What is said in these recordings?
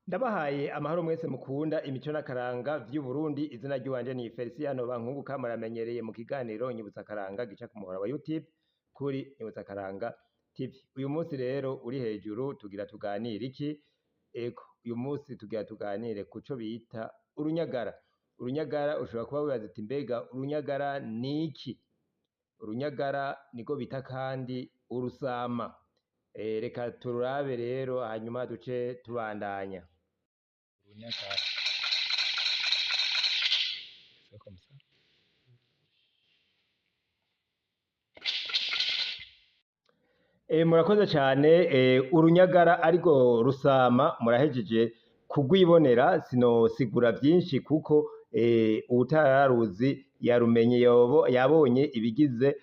Ndabahaye amahoro mwese mukunda imico n'akaranga vy'Uburundi. Izina ry'iwanje ni Feliciano Bankunguka, muramenyereye mu kiganiro Nyibutsa Akaranga gica ku muhora wa YouTube kuri Nyibutsa Akaranga TV. Uyu munsi rero uri hejuru tugira tuganire iki? Ego, uyu munsi tugira tuganire kuco bita urunyagara. Urunyagara ushobora kuba wibaza uti mbega urunyagara ni iki? Urunyagara niko bita kandi urusama. Reka tururabe rero hanyuma duce tubandanya. Urunyagara. C'est comme ça. Murakoze cyane. Urunyagara ariko rusama murahejeje kugwibonera, sinosigura byinshi kuko uwutararuzi yarumenye, yabonye ibigize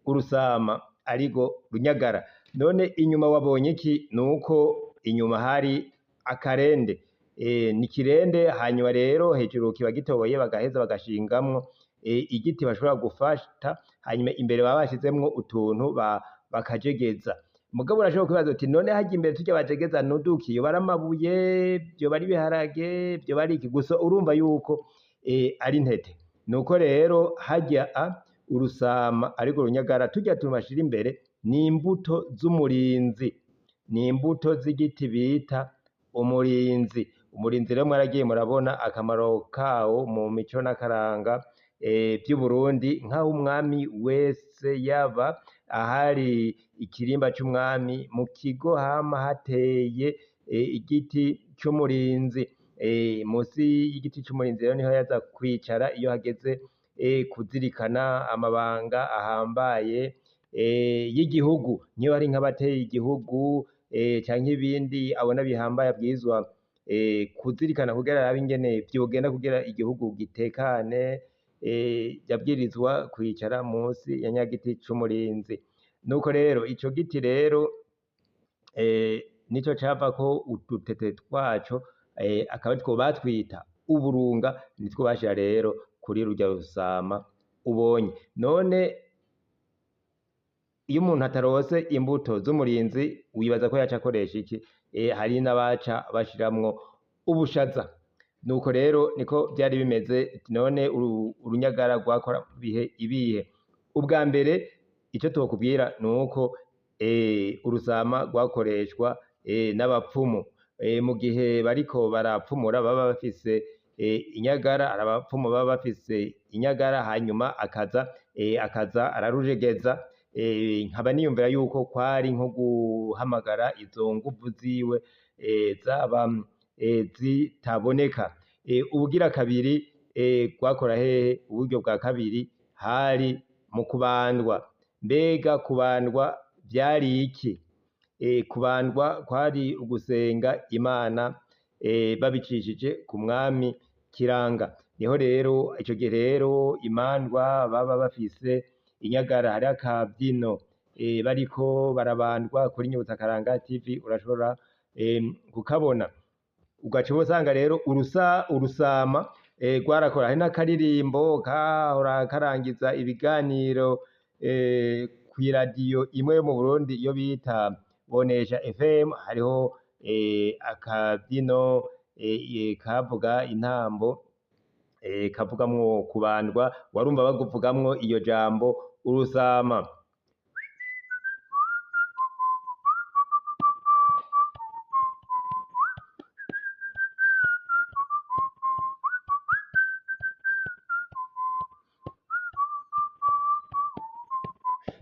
urusama ariko runyagara. None inyuma wabonye iki? Nuko inyuma hari akarende, ni kirende, hanyuma rero hejuru kiba gitoboye, bagaheza bagashingamwo igiti bashobora gufata, hanyuma imbere baba bashizemwo utuntu bakajegeza. Mugabo urashobora kwibaza uti none harya imbere turya bajegeza nuduki? Yoba ari amabuye, vyoba ari ibiharage, vyoba ari iki? Gusa urumva yuko ari intete. Nuko rero harya urusama ariko urunyagara turya tuntu bashira imbere ni imbuto z'umurinzi, ni imbuto z'igiti bita umurinzi. Umurinzi rero mwaragiye murabona akamaro kawo mu mico n'akaranga vy'Uburundi, nk'aho umwami wese yaba ahari ikirimba c'umwami mu kigo hama hateye igiti c'umurinzi. Musi y'igiti c'umurinzi rero niho yaza kwicara iyo hageze kuzirikana amabanga ahambaye y'igihugu, niyo hari nk'abateye igihugu canke ibindi abona bihambaye abwirizwa kuzirikana kugira arabe ingene vyogenda kugira igihugu gitekane, yabwirizwa kwicara musi ya nyagiti c'umurinzi. Nuko rero ico giti rero nico cavako udutete twaco, akaba aritwo batwita uburunga, nitwo bashira rero kuri rurya rusama ubonye. None iyo umuntu atarose imbuto z'umurinzi wibaza ko yaca akoresha iki? Hari n'abaca bashiramwo ubushaza. Nuko rero niko vyari bimeze. None urunyagara rwakora bihe ibihe? Ubwa mbere ico tokubwira nuko urusama rwakoreshwa n'abapfumu. Mu gihe bariko barapfumura baba bafise inyagara, abapfumu baba bafise inyagara, hanyuma akaza ararujegeza. Nkaba niyumvira yuko kwari nko guhamagara izo nguvu ziwe zaba zitaboneka. Ubugira kabiri rwakora hehe? Uburyo bwa kabiri hari mu kubandwa. Mbega kubandwa vyari iki? Kubandwa kwari ugusenga Imana babicishije ku mwami Kiranga. Niho rero ico gihe rero imandwa baba bafise inyagara, hari akabyino bariko barabandwa kuri Nyibutsa Akaranga TV, urashobora kukabona. Ugaca usanga rero urusama rwarakora. Hari n'akaririmbo kahora karangiza ibiganiro kw'iradiyo imwe yo mu Burundi iyo bita Bonesha FM, hariho akabyino kavuga intambo, kavugamwo kubandwa, warumva bakuvugamwo iyo jambo urusama.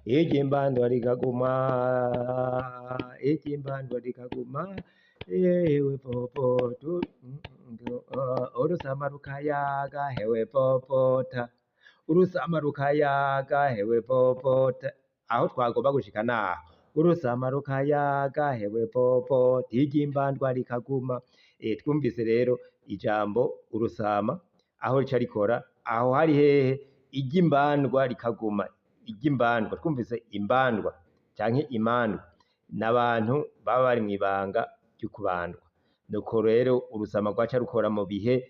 Ijimbandwa likaguma, ijimbandwa likaguma, yewe popo tu, urusama rukayaga hewe popota, urusama rukayaga hewe popota. Aho twagomba gushika naho urusama rukayaga hewe popota, ijimbandwa likaguma. Twumvise rero ijambo urusama aho rica rikora, aho hari hehe? Ijimbandwa likaguma. Iry'imbandwa, twumvise imbandwa canke imandwa n'abantu baba bari mw'ibanga ry'ukubandwa. Nuko rero urusama rwaca rukora mu bihe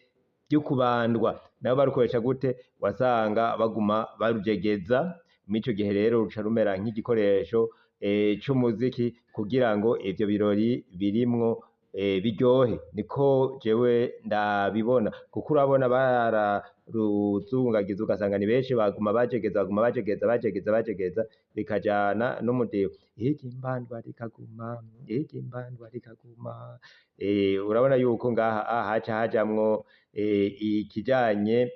vy'ukubandwa. Nabo barukoresha gute? Wasanga baguma barujegeza, mw'ico gihe rero ruca rumera nk'igikoresho c'umuziki kugira ngo ivyo birori birimwo biryohe. Niko jewe ndabibona, kuko urabona bararuzungagiza ugasanga ni benshi baguma bajegeza, baguma bajegeza, bajegeza, bajegeza, bikajana n'umudiho. Igimbandwa rikaguma, igimbandwa rikaguma. Urabona yuko ngaha haca hajamwo ikijanye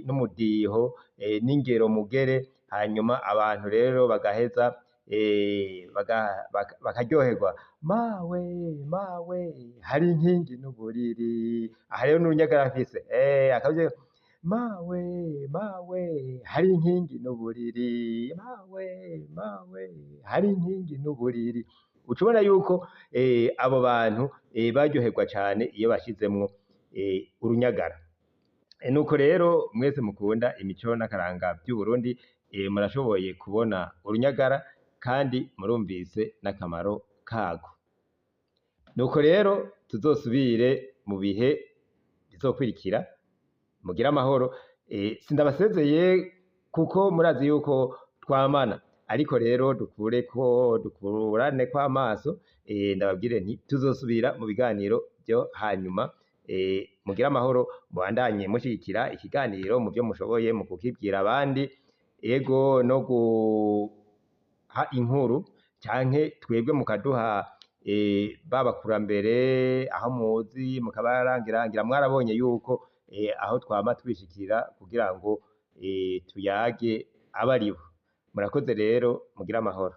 n'umudiho, n'ingero mugere, hanyuma abantu rero bagaheza bakaryoherwa. Mawe mawe hari inkingi n'uburiri, aha rero n'urunyagara mfise, akavuze mawe mawe hari inkingi n'uburiri, mawe mawe hari inkingi n'uburiri. Uca ubona yuko abo bantu baryoherwa cane iyo bashizemwo urunyagara. Nuko rero mwese mukunda imico n'akaranga vy'Uburundi, murashoboye kubona urunyagara kandi murumvise n'akamaro karwo. Nuko rero tuzosubire mu bihe bizokwirikira, mugire amahoro. Sindabasezeye kuko murazi yuko twamana, ariko rero dukureko dukuraneko amaso, ndababwire nti tuzosubira mu biganiro vyo hanyuma. Mugire amahoro, mubandanye mushigikira ikiganiro mu vyo mushoboye mu kukibwira abandi, ego no guha inkuru canke twebwe mukaduha babakurambere aho muzi mukabarangirangira. Mwarabonye yuko aho twama twishikira kugira ngo tuyage abaribo. Murakoze rero, mugire amahoro.